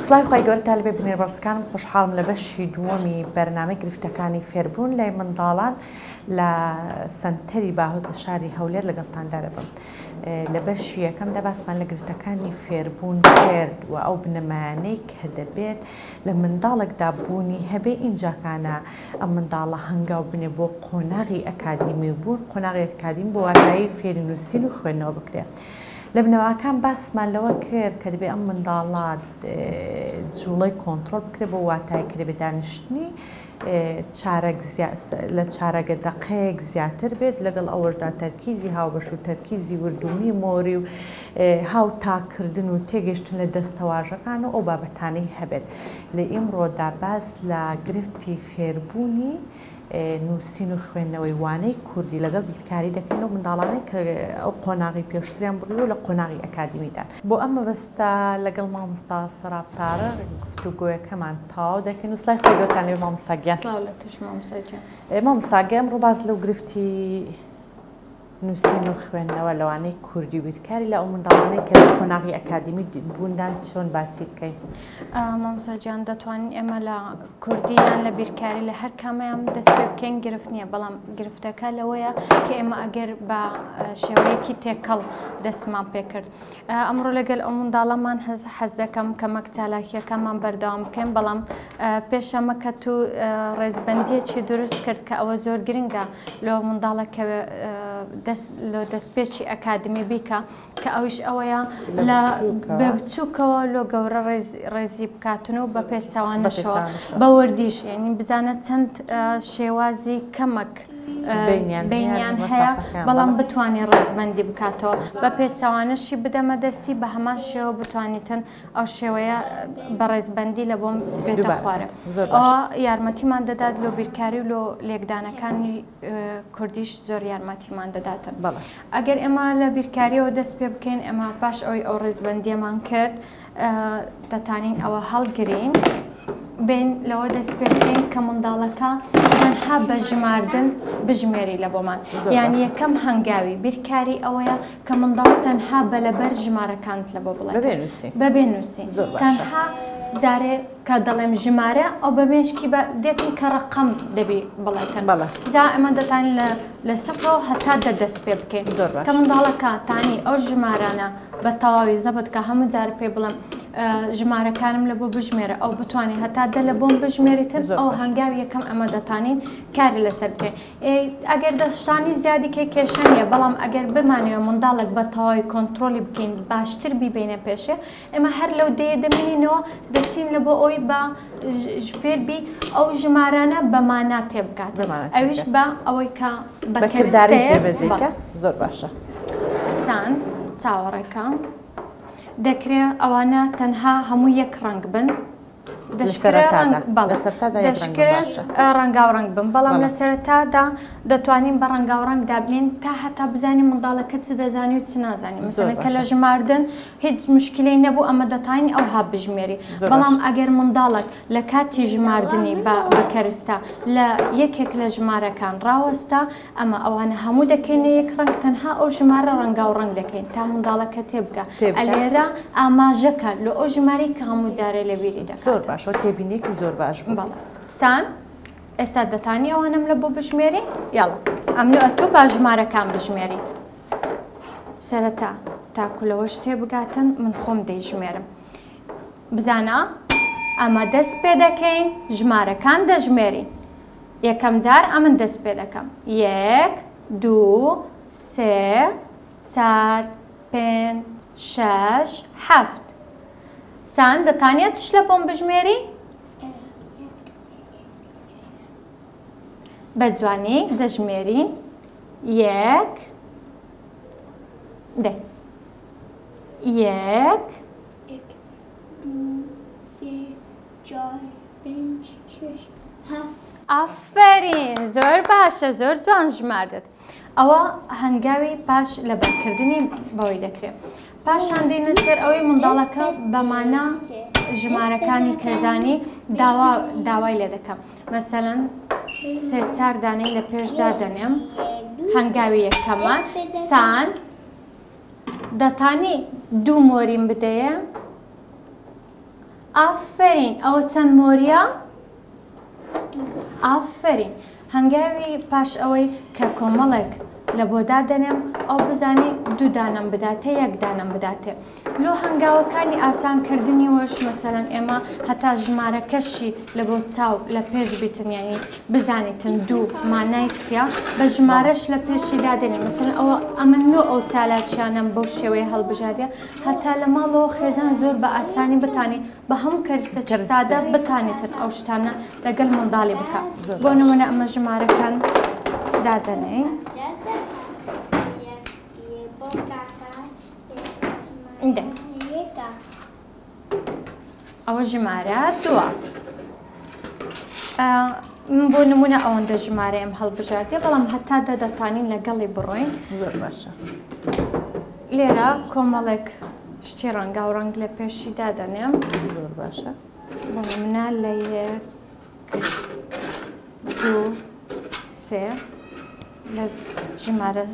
سڵاوی خوای گەورەتان لێبێ بینەر بەڕێزەکانم خۆشحاڵم لە بەشی دووەمی بەرنامەی گرفتەکانی فێربوون لای منداڵان لە سەنتەری باهۆز لە شاری هەولێر لەگەڵتاندا دەبم لە بەشی یەکەمدا باسمان لە گرفتەکانی فێربوون کرد و ئەو بنەمایانەی کە دەبێت لە منداڵێکدا بوونی هەبێ ئینجاکانە ئەم منداڵە هەنگاو بنێ بۆ قۆناغی ئەکادیمی و بوون قۆناغی ئەکادیمی بۆ واتایی فێری نووسین و خوێندنەوە بکرێ. لە بنەماکان باسمان لەوە کرد کە دەبێ ئەم منداڵە جوڵەی کۆنترۆڵ بکرێ بۆ واتای کە دەبێ دانیشتنی چارەک لە چارەگە دەقەیەک زیاتر بێت لەگەڵ ئەوەشدا تەرکیزی هاوبەش و تەرکیزی ورد و میمۆری و هاوتاکردن و تێگەشتن لە دەستەواژەکان و ئەو بابەتانەی هەبێت لە ئیمڕۆدا باس لە گرفتی فێربوونی نووسین و خوێندنەوەی وانەی کوردی لەگەڵ بیرکاری دەکەین لەو منداڵانەی کە ئەو قۆناغی پێشتریان بڕیوە و لە قۆناغی ئەکادیمیدان. بۆ ئەم مەبەستە لەگەڵ مامۆستا سەراب تارق گفتوگۆیەکەمان تەواو دەکەین و سڵاوی خوای گەورەتان لێبێ مامۆستا گیان. سڵاو لە تۆش مامۆستا گیان. مامۆستا گیان ئەمڕۆ باس لەو گرفتی نووسین و خوێندنەوە لەوانەی کوردی و بیرکاری لە ئەو منداڵانەی کە لە قۆناغی ئەکادیمی بووندان چۆن باسی بکەین؟ مامۆستا گیان دەتوانین ئێمە لە کوردی یان لە بیرکاری لە هەر کامەیان دەست پێ بکەین گرفت نییە بەڵام گرفتەکە لەوەیە کە ئێمە ئەگەر بە شێوەیەکی تێکەڵ دەستمان پێ کرد ئەمڕۆ لەگەل ئەو منداڵەمان هەز حەز دەکەم کەمەک چالاکیەکانمان بەردەوام بکەین بەڵام پێشەمە کە تو ڕێزبەندیەکی دروست کرد کە ئەوە زۆر گرنگە لۆ منداڵە کە دەست لۆ دەستپێکی ئەکادمی بیکە کە ئەویش ئەوەیە لە بچووکەوە لۆ گەورە ڕێزی بکاتن و بە پێچەوانەشەوە بە وردیش یعنی بزانە چەند شێوازی کەمەک بینیان هەیە بەڵام بتوانێت ڕێزبەندی بکاتەوە بە پێچەوانەشی بدەمە دەستی بە هەمان شێوە بتوانیتن ئەو شێوەیە بە ڕێزبەندی لە بۆم بێتە خوارە ئەوە یارمەتیمان دەدات لۆ بیرکاری و لۆ لێکدانەکانی کوردیش زۆر یارمەتیمان دەداتن ئەگەر ئێمە لە بیرکاریەوە دەست پێ بکەین ئێمە پاش ئەوی ئەو ڕێزبەندیەمان کرد دەتانین ئەوە هەڵگرین بین لەوە دەست پێ بکەین کە منداڵەکە تەنها بە ژماردن بژمێری لە بۆمان یان یەکەم هەنگاوی بیرکاری ئەوەیە کە منداڵ تەنها بە لەبەر ژمارەکانت لە بۆ بڵێ بەبێ نووسین تەنها جارێ کە دەڵێم ژمارە ئەو بە مێشکی بە دێتن کە ڕەقەم دەبی بڵێتن جا ئەمە دەتانین لە لە سفرەوە هەتا دە دەست پێ بکەین کە منداڵەکە تانی ئەو ژمارانە بە تەواوی زەبت کە هەموو جار پێ بڵێم ژمارەکانم لە بۆ بژمێرە ئەو بتوانێت هەتا دە لە بۆم بژمێریتن ئەو هەنگاوی یەکەم ئەمە دەتانین کاری لەسەر بکەین ئەگەر دەشتانی زیادی کەی کێشە نییە بەڵام ئەگەر بمانەوێ منداڵێک بە تەواوی کۆنترۆلی بکەین باشتر بیبەینە پێشێ ئێمە هەر لەو دەیە دەمێنینەوە دەچین لە بۆ ئەوی بە فێربی ئەو ژمارانە بە مانا تێبگات ئەویش بە ئەوەی کە بە کرداری جێبەجێ بکە زۆر باشە. سان چاوەڕێکە دەکرێ ئەوانە تەنها هەموو یەک ڕەنگ بن دەشکرێت ڕەنگاوڕەنگ بن بەڵام لە سەرەتادا دەتوانین بە ڕەنگاوڕەنگ دابنێین تا هەتا بزانین منداڵەکە چ دەزانی و چ نازانی مەسەلەن کە لە ژماردن هیچ مشکلەی نەبوو ئەمە دەتوانین ئەوها بژمێری بەڵام ئەگەر منداڵێک لە کاتی ژماردنی بە کەرستە لە یەکێک لە ژمارەکان ڕاوەستا ئەمە ئەوانە هەموو دەکەینە یەک ڕەنگ تەنها ئەو ژمارە ڕەنگاو ڕەنگ دەکەین تا منداڵەکە تێبگا ئەلێرە ئاماژەکە لۆ ئەو ژمارەی کە هەموو جارێ لە بیری دەکات. زۆر باشە تێبینیەکی زۆر باش بوو. بەڵێ سان ئێستا دەتانی ئەوانەم لە بۆ بژمێری یاڵا ئەمن و ئەتوو با ژمارەکان بژمێری سەرەتا تاکو لەوەش تێبگاتن من خۆم دەیژمێرم بزانە ئەمە دەست پێ دەکەین ژمارەکان دەژمێرین یەکەم جار ئەمن دەست پێ دەکەم یەک دوو سێ چار پێنج شەش حەفت سان دەتانیە توش لە بۆم بژمێری بە جوانی دەژمێرین یەک دە یەک دوو سێ چوار پێنج شەش هەفت. ئافەرین زۆر باشە زۆر جوان ژماردت ئەوە هەنگاوی پاش لەبەرکردنی بەوەی دەکرێت پاشان دێنە سەر ئەوەی منداڵەکە بەمانە ژمارەکانی کەزانی داوا داوای لێ دەکەم مەسەلەن سێ چار دانەی لە پێشدا دەنێم هەنگاوی یەکەمە سان دەتانی دوو مۆریم بدەیە؟ ئافەرین ئەوە چەند مۆریە؟ ئافەرین هەنگاوی پاش ئەوەی کە کۆمەڵێک لە بۆ دادەنێم ئەو بزانی دوو دانەم بداتێ یەک دانەم بداتێ لۆ هەنگاوەکانی ئاسان کردنیوەش مەسەلەن ئێمە هەتا ژمارەکەشی لە بۆ چاو لە پێش بیتن یانی بزانیتن دوو مانای چیە بە ژمارەش لە پێشی دادەنێ مەسەلەن ئەوە ئەمن لۆ ئەو چالاکیانەم بەو شێوەیە هەڵبژاردیە هەتا لە ماڵەوە خێزان زۆر بە ئاسانی بتانی بە هەموو کەرستەکی سادە بتانیتن ئەو شتانە لەگەل منداڵی بکە بۆ نمونە ئەمە ژمارەکان دادەنێین. ئەوە ژمارە دووە. من بۆ نمونە ئەوەندە ژمارەیەم هەڵبژاردیە بەڵام هەتا دە دەتانین لەگەڵی بڕۆین زۆر باشە لێرە کۆمەڵێک شتی ڕەنگا و ڕەنگ لە پێشی دادەنێم زۆر باشە بۆ نمونە لە یەک دوو سێ لە ژمارە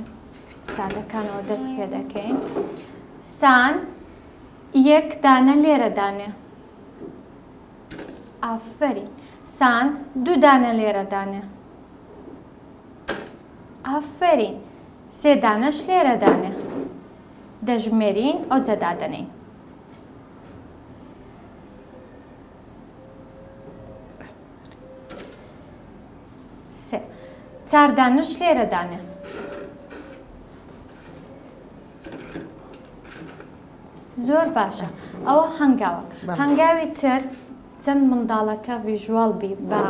سادەکانەوە دەست پێ دەکەین سان یەک دانە لێرە دانێ ئافەرین سان دوو دانە لێرە دانێ ئافەرین سێ دانەش لێرە دانێ دەژمێرین ئەوجە دادەنێین. سێ چار دانەش لێرە دانێ. زۆر باشە ئەوە هەنگاوە هەنگاوی تر چەند منداڵەکە visual بی بە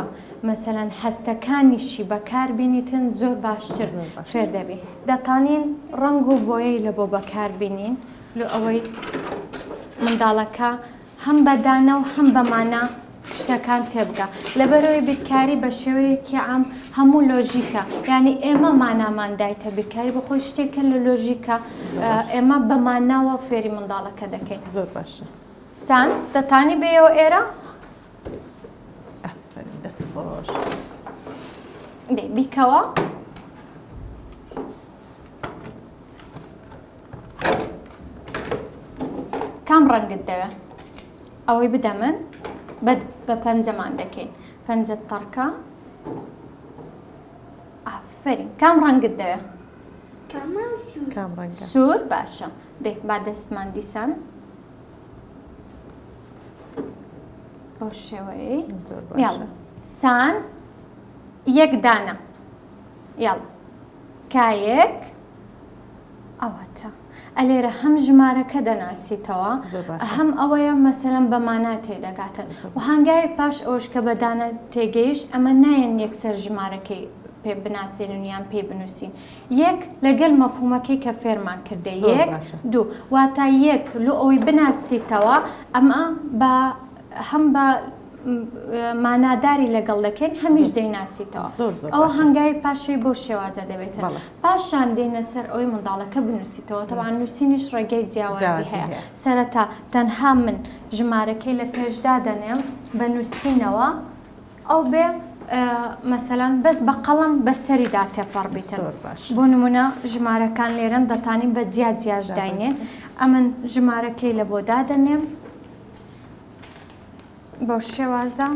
مەسەلەن هەستەکانیشی بەکار بینیتن زۆر باشتر فێر دەبی دەتانین ڕەنگ و بۆیەی لە بۆ بەکار بینین لۆ ئەوەی منداڵەکە هەم بە دانە و هەم بە مانا شتەکان تێبگا لەبەرئەوەی بیرکاری بە شێوەیەکی عام هەموو لۆژیکە یانی ئێمە مانامان دایتە بیرکاری بە خۆی شتێکە لە لۆژیکە ئێمە بە ماناوە فێری منداڵەکە دەکەین زۆر باشە سان دەتانی بێیەوە ئێرە ئەفەرین دەست خۆش دەی بیکەوە کام ڕەنگت دەوێ ئەوەی بدە من بە پەنجەمان دەکەین پەنجەت تەڕکە ئافرین کام ڕەنگت دەوێ کام ڕەنگە سوور باشە دێ با دەستمان دیسان بەو شێوەیە یاڵا سان یەک دانە یاڵا کایەک ئەوەتە ئەلێرە هەم ژمارەکە دەناسیتەوە هەم ئەوەیە مەسەلەن بە مانا تێدەگاتن و هەنگاوی پاش ئەوش کە بە دانە تێگەیشت ئەمە نایەن یەکسەر ژمارەکەی پێ بناسێنن یان پێی بنووسین یەک لەگەل مەفهومەکەی کە فێرمان کردێ یەک دوو واتا یەک لۆ ئەوەی بناسیتەوە ئەمە بە هەم بە ماناداری لەگەڵ دەکەین هەمیش دەیناسیتەوە ئەوە هەنگاوی پاشەی بەو شێوازە دەبێتن پاشان دێینە سەر ئەوەی منداڵەکە بنووسیتەوە تەبعەن نووسینیش ڕێگەی جیاوازی هەیە سەرەتا تەنها من ژمارەکەی لە پێش دادەنێم بە نووسینەوە ئەو بێ مەسەلەن بەس بە قەڵەم بەسەریدا تێپەڕ بیتن بۆ نمونە ژمارەکان لێرەن دەتانین بە جیا جیاش داینێن ئەمن ژمارەکەی لە بۆ دادەنێم بەو شێوازە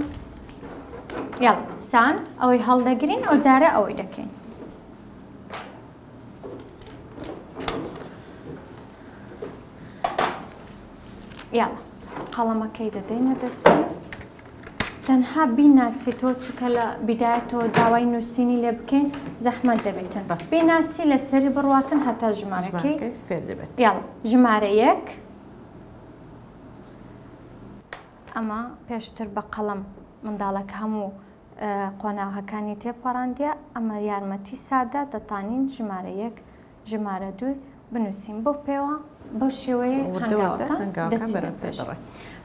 یاڵا سان ئەوەی هەڵدەگرین ئەو جارە ئەوەی دەکەین یاڵا قەڵەمەکەی دەدەینە دەستی تەنها بیناسیتەوە چونکە لە بیدایەتەوە داوای نووسینی لێ بکەین زەحمەت دەبێتن بیناسی لەسەری بڕواتن هەتا ژمارەکەی فێر دەبێت یاڵا ژمارە یەک ئەمە پێشتر بە قەڵەم منداڵەکە هەموو قۆناغەکانی تێپەڕاندیە ئەمە یارمەتی سادە دەتانین ژمارە یەک ژمارە دووی بنووسین بەو پێوە بەو شێوەیە هەنگاوەکان دەچینە پێش.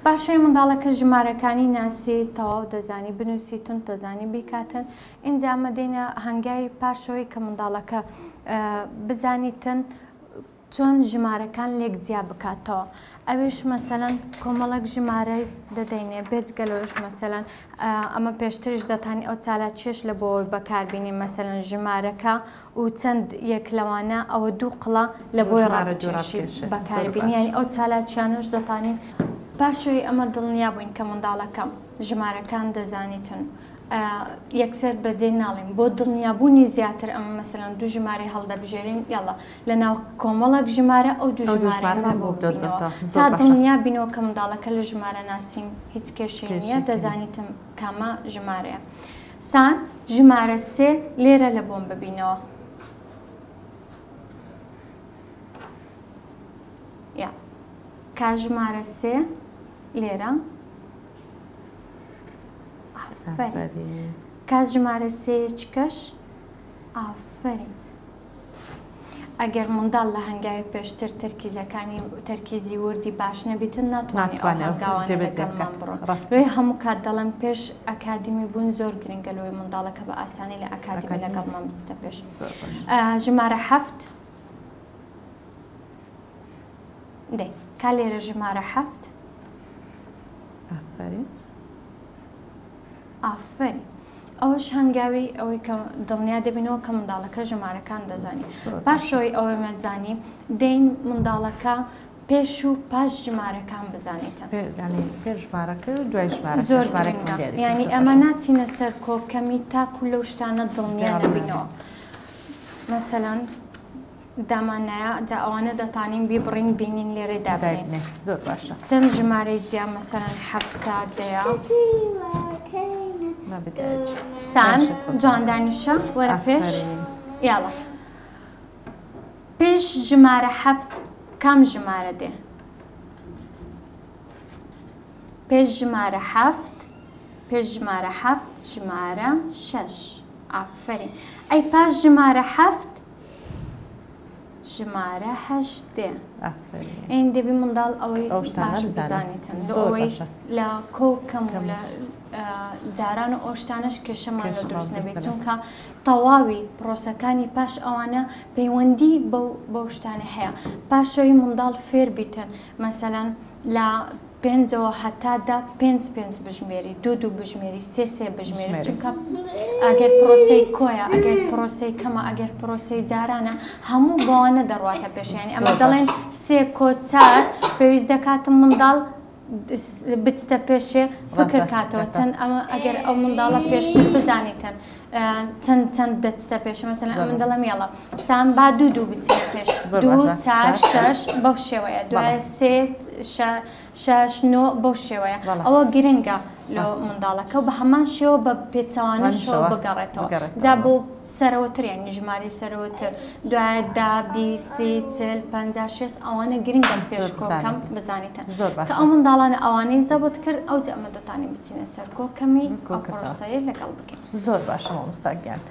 باشەی منداڵەکە ژمارەکانی ناسی تەواو دەزانی بنووسیتن دەزانی بیکاتن ئینجا ئەمە دێنە هەنگاوی پاشەوەی کە منداڵەکە بزانیتن چۆن ژمارەکان لێک جیا بکاتەوە ئەویش مەسەلەن کۆمەڵێک ژمارەی دەدەینێ بێجگە لەوەش مەسەلەن ئەمە پێشتریش دەتانی ئەو چالاکیەش لە بۆ بەکاربینی مەسەلەن ژمارەکە و چەند یەک لەوانە ئەوە دوو قڵە لە بۆی ڕابکێشی بەکاربینی یانی ئەو چالاکیانەش دەتانین. پاشەوەی ئەمە دڵنیا بووین کە منداڵەکەم ژمارەکان دەزانیتن یەکسەر بەجێ ناڵێم بۆ دڵنیابوونی زیاتر ئەمە مەسەلەن دوو ژمارەی هەڵدەبژێرین یاڵا لە ناو کۆمەڵێک ژمارە ئەو دوو ژمارەمان بۆ بدۆزێتەوە تا دڵنیا بینەوە کە منداڵەکە لە ژمارە ناسین هیچ کێشەی نییە دەزانیتم کامە ژمارەیە سان ژمارە سێ لێرە لە بۆم ببینەوە یا کا ژمارە سێ لێرە ئافەرین کاس ژمارە سێیەکەش ئافەرین ئەگەر منداڵ لە هەنگاوی پێشتر تەرکیزەکانی تەرکیزی وردی باش نەبیتن ناتوانێت ئەو هەنگاوانە لەگەڵمان بڕۆن لۆی هەموو کات دەڵێم پێش ئەکادیمی بوون زۆر گرنگە لۆی منداڵەکە بە ئاسانی لە ئەکادیمی لەگەڵمان بچتە پێش ژمارە حەفت دەی کا لێرە ژمارە حەفت ئافەرین ئافەرین ئەوەش هەنگاوی ئەوەی کە دڵنیا دەبینەوە کە منداڵەکە ژمارەکان دەزانی پاشەوەی ئەوەمە زانی دەین منداڵەکە پێش و پاش ژمارەکان بزانیتن پێش ژمارەکە و دوای ژمارە زۆر ینی ئەمە ناچینە سەر کۆکەمی تاکو لەو شتانە دڵنیا نەبینەوە مەسەلەن داماننایە جا ئەوانە دەتانین بیبڕین بینین لێرەی دابنێین زۆر باشە چەند ژمارەی جیا مەسەلەن حەفتا دەیە سان جوان دانیشە وەرە پێش یاڵا پێش ژمارە حەفت کام ژمارە دێ پێش ژمارە حەفت پێش ژمارە حەفت ژمارە شەش ئافەرین ئەی پاش ژمارە حەفت ژمارە هەشت دێ ئەین دەبی منداڵ ئەوەی باش بزانیتن ئەوەی لە کۆ کەم و لە جاران و ئەو شتانەش کێشەمان لە دروست نەبێت چونکە تەواوی پرۆسەکانی پاش ئەوانە پەیوەندی بەو بەو شتانە هەیە پاشەوەی منداڵ فێر بیتن مەسەلەن لە پێنجەوە هەتا دە پێنج پێنج بژمێری دوو دوو بژمێری سێ سێ بژمێری چونکە ئەگەر پرۆسەی کۆیە ئەگەر پرۆسەی کەمە ئەگەر پرۆسەی جارانە هەموو بەوانە دەڕواتە پێشیانی ئەمە دەڵێن سێ کۆ چار پێویست دەکاتم منداڵ بچتە پێشێ فکر کاتەوە چەند ئەمە ئەگەر ئەو منداڵە پێشتر بزانیتن چەند چەند دەچتە پێش مەسەلەن ئەمن دەڵێم یاڵا سام با دوو دوو بچینە پێش دوو چار شەش بەو شێوەیە دوای سێ شەش نۆ بەو شێوەیە ئەوە گرنگە لۆ منداڵەکە و بە هەمان شێوە بە پێچەوانەشەوە بگەڕێتەوە جا بۆ سەرەوەتر یانی ژمارەی سەرەوەتر دوای دا بی سی چل پەنجا شێست ئەوانە گرنگە پێش کۆکەم بزانیتن کە ئەو منداڵانە ئەوانەی زەبت کرد ئەو ئەمە دەتوانین بچینە سەر کۆکەمی ئەو پرۆسەیە لەگەڵ بکەین. زۆر باشە مامۆستا گیان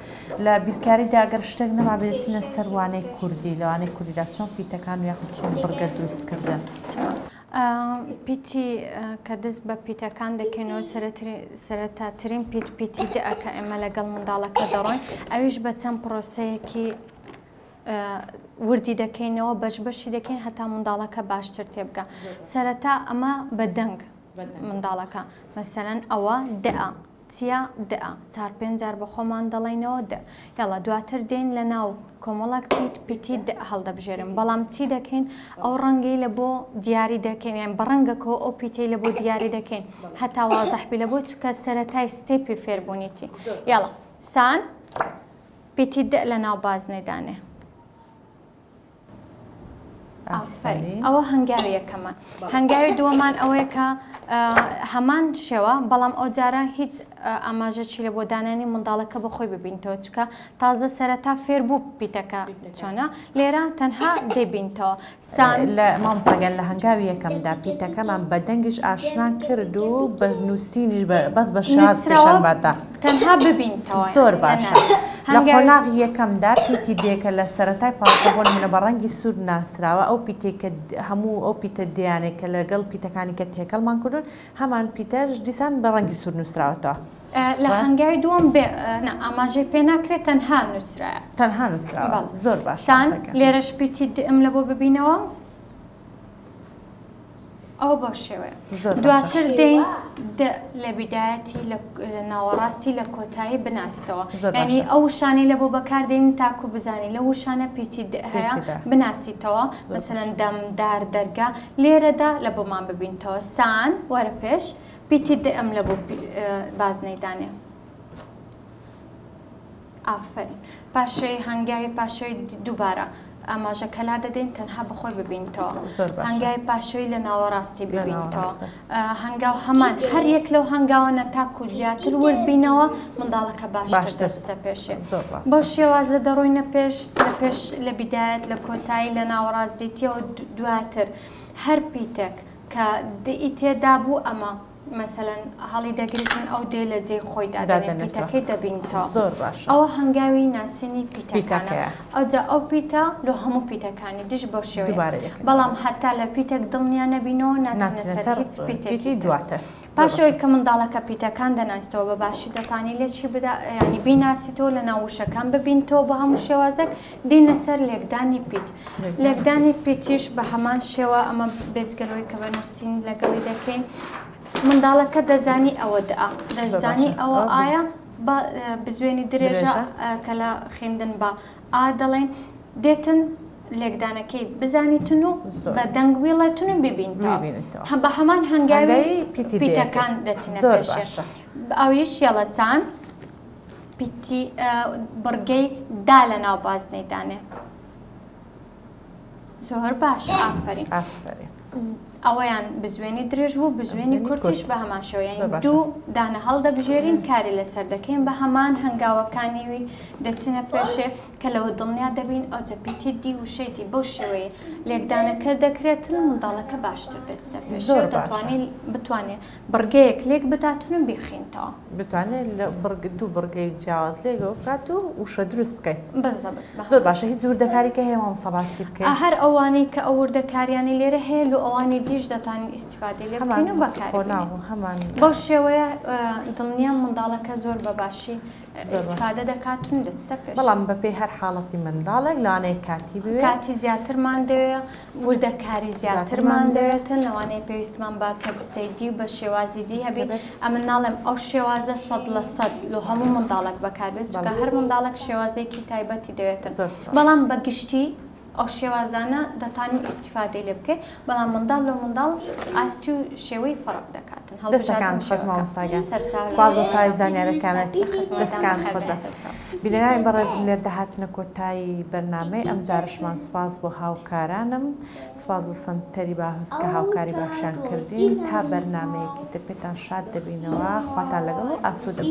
لە بیرکاریدا گەر شتێک نەمابێ دەچینە سەر وانەی کوردی لە وانەی کوردیدا چۆن پیتەکان و یاخود چۆن بڕگە دروست کردن؟ پیتی کە دەست بە پیتەکان دەکەینەوە سەرەتاترین پیت پیتی دە کە ئێمە لەگەڵ منداڵەکە دەڕۆین ئەویش بە چەند پرۆسەیەکی وردی دەکەینەوە بەش بەشی دەکەین هەتا منداڵەکە باشتر تێبگە سەرەتا ئەمە بە دەنگ منداڵەکە مەسەلەن ئەوە دە چیە دە چار پێنج جار بە خۆمان دەڵێینەوە دە یاڵا دواتر دێین لە ناو کۆمەڵک پیت پیتی دە هەڵدەبژێرن بەڵام چی دەکەین ئەو ڕەنگەی لە بۆ دیاری دەکەین یان بە ڕەنگەکەەوە ئەو پیتەی لە بۆ دیاری دەکەین هەتا وازح بی لە بۆ چکە سەرەتای step ی فێربوونیتی یاڵا سان پیتی دە لە ناو بازنەی دانێ. ئافەرین ئەوە هەنگاوی یەکەمان هەنگاوی دووەمان ئەوەیە کە هەمان شێوە بەڵام ئەو جارە هیچ ئاماژەکی لە بۆ دانانی منداڵەکە بە خۆی ببینتەوە چکە تازە سەرەتا فێر بوو پیتەکە چۆنە لێرە تەنها دەبینتەوە سان لە مامۆستا گیان لە هەنگاوی یەکەمدا پیتەکەمان بە دەنگیش ئاشنا کرد و بە نووسینیش بەس بە شێواز پیشان بادا تەنها ببینتەوە زۆر باشە لە قۆناغی یەکەمدا پیتی دێ کە لە سەرەتای پاڵتۆ بۆ نمونە بە ڕەنگی سوور ناسراوە، ئەو پیتەی کە هەموو ئەو پیتە دێیانەی کە لەگەڵ پیتەکانی کە تێکەڵمان کردوون هەمان پیتەش دیسان بە ڕەنگی سوور نووسراوەتەوە. لە هەنگاوی دووەم بێ نا ئاماژەی پێ ناکرێت تەنها نووسرایە. تەنها نووسراوە. بەڵێ. زۆر باشە سان لێرەش پیتی دم لە بۆ ببینەوە. ئەوە بەو شێوەیە. دواتر دێین د لە بیدایەتی لە ناوەڕاستی لە کۆتایی بناستەوە. یانی ئەو وشانەی لە بۆ بەکار دێنین تاکو بزانی لەو وشانە پیتی د هەیە بناسیتەوە. مەسەلەن دەم، دار، دەرگا. لێرەدا لە بۆمان ببینتەوە. سان وەرە پێش پیتی د ئەم لە بۆ بازنەی دانێ. ئافەرین پاشەی هەنگاوی پاشەوەی دووبارە ئاماژە کەلا دەدەین تەنها بەخۆی ببینتەوە هەنگاوی پاشەوەی لە ناوەڕاستی ببینتەوە هەنگاو هەمان هەر یەک لەو هەنگاوانە تاکو زیاتر ورد بینەوە منداڵەکە باشتر دەچتە پێشێ بەو شێوازە دەڕۆینە پێش لە پێش لە بیدایەت لە کۆتایی لە ناوەڕاست دیتیەوە دواتر هەر پیتێک کە دئی تێدا بوو ئەمە مەسەلەن هەڵی دەگریتن ئەو دێ لە جێی خۆی دادەنێ پیتەکەی دەبینیتەوە زۆر باشە ئەوە هەنگاوی ناسینی پیتەکانە ئەوجا ئەو پیتە لۆ هەموو پیتەکانی دیش بەو شێوەیە بەڵام هەتا لە پیتێک دڵنیا نەبینەوە ناچینە سەر هیچ پیتێکی دواتر پاش ئەوەی کە منداڵەکە پیتەکان دەناسیتەوە بە باشی دەتانی لێ چی بدا یانی بیناسیتەوە لە ناو وشەکان ببینتەوە بە هەموو شێوازێک دینە سەر لێکدانی پیت لێکدانی پیتیش بە هەمان شێوە ئەمە بێجگەلەوەی کە بە نووسین لەگەڵی دەکەین منداڵەکە دەزانی ئەوە دئە دەشزانی ئەوە ئایا بە بزوێنی درێژە کە لە خوێندن بە ئا دەڵێن دێتن لێکدانەکەی بزانیتن و بە دەنگ ویڵێتن و ببینتەوە بە هەمان هەنگاوی پیتەکان دەچینە پێشێ ئەویش یەڵەسان پیتی بڕگەی دا لە ناو بازنەی دانێ زۆر باش ئافرین ئەوەیان بزوێنی درێژ بوو بزوێنی کورتیش بە هەمان شێوە یانی دوو دانە هەڵدەبژێرین کاری لەسەر دەکەین بە هەمان هەنگاوەکانیوی دەچینە پێشێ کە لەوە دڵنیا دەبین ئەوجە پیتی دی وشەی دی بەو شێوەیە لێکدانەکە دەکرێتن و منداڵەکە باشتر دەچتە پێشێ و دەتوانێت بتوانێت بڕگەیەک لێک بداتن و بیخینتەوە. بتوانێت لە بڕگ دوو بڕگەی جیاواز لێکەوە بکات و وشە دروست بکەین. بالضبط. زۆر باشە هیچ وردەکاریکە هەیە مامۆستا باسی بکەین؟ هەر ئەوانەی کە ئەو وردەکاریانەی لێرە هەیە لۆ ئەوانی دیش دەتوانین ئیستیفادەی لێ بکەین و بەکاری بێنین. هەمان بەو شێوەیە دڵنیام منداڵەکە زۆر بە باشی ئیستیفادە دەکات و دەچتە پێش. بەڵام بەپێی هەر حاڵەتی منداڵێک لەوانەیە کاتی بوێ. کاتی زیاترمان دەوێ وردەکاری زیاترمان دەوێتن لەوانەیە پێویستمان بە کەرستەی دی و بە شێوازی دی هەبێ ئەمن ناڵێم ئەو شێوازە 100% لۆ هەموو منداڵێک بەکاربێت چونکە هەر منداڵێک شێوازێکی تایبەتی دەوێتن بەڵام بە گشتی ئەو شێوازانە دەتانی ئیسیفادەی لێ بکەیت بەڵام منداڵ لۆ منداڵ ئاستی و شێوەی فەرق دەکاتن. دەستەکانت خۆش مامۆستا گیان سوپاس بۆ تەواوی زانیارەکانت دەستەکانت خۆش بێت بینەرانی بەڕێزم لێردا هاتنە کۆتایی بەرنامەی ئەمجارەشمان سوپاس بۆ هاوکارانم سوپاس بۆ سەنتەری باهوز کە هاوکاری باشیان کردین تا بەرنامەیەکی تر پێتان شاد دەبینەوە خواتان لەگەڵ و ئاسوودە بن.